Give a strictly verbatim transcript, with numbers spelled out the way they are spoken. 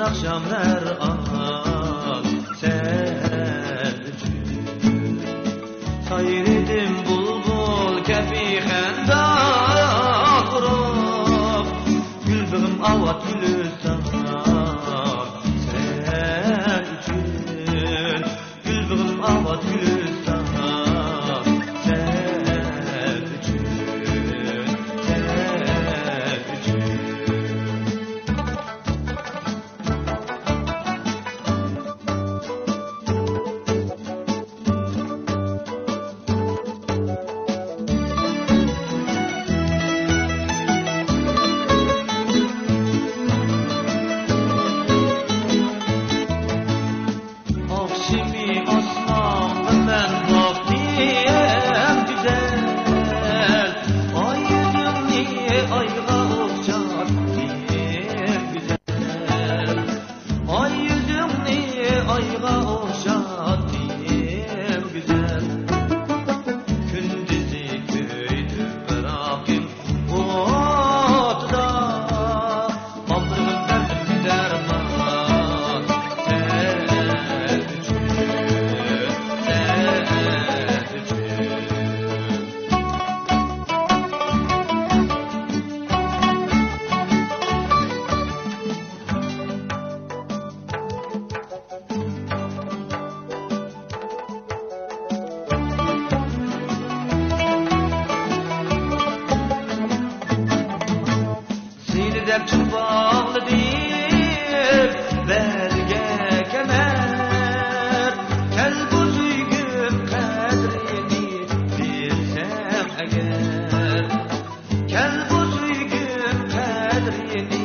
ئاخشاملار ئاڭ سەن ئۈچۈن. سايرىدىم بۇلبۇل كەبى خەندان ئۇرۇپ، گۈل بېغىم ئاۋات گۈلىستان سەن ئۈچۈن. گۈل بېغىم ئاۋات گۈلىستان سەن ئۈچۈن، سەن ئۈچۈن. ئاخشىمى ئاسمانغا مەن باقتىم گۈزەل، ئاي يۈزۈڭنى ئايغا ئوخشاتتىم گۈزەل. ئاي يۈزۈڭنى ئايغا ئوخشاتتىم گۈزەل. كۈندۈزى كۆيدۈم پىراقىم ئوتىدا. ئالدىرىغىن بەردىم دەرمان سەن ئۈچۈن، سەن ئۈچۈن. سېنى دەپ چىڭ باغلىدىم بەلگە كەمەر. كەل بۇ سۆيگۈم قەدرىنى بىلسەڭ ئەگەر. كەل بۇ سۆيگۈم قەدرىنى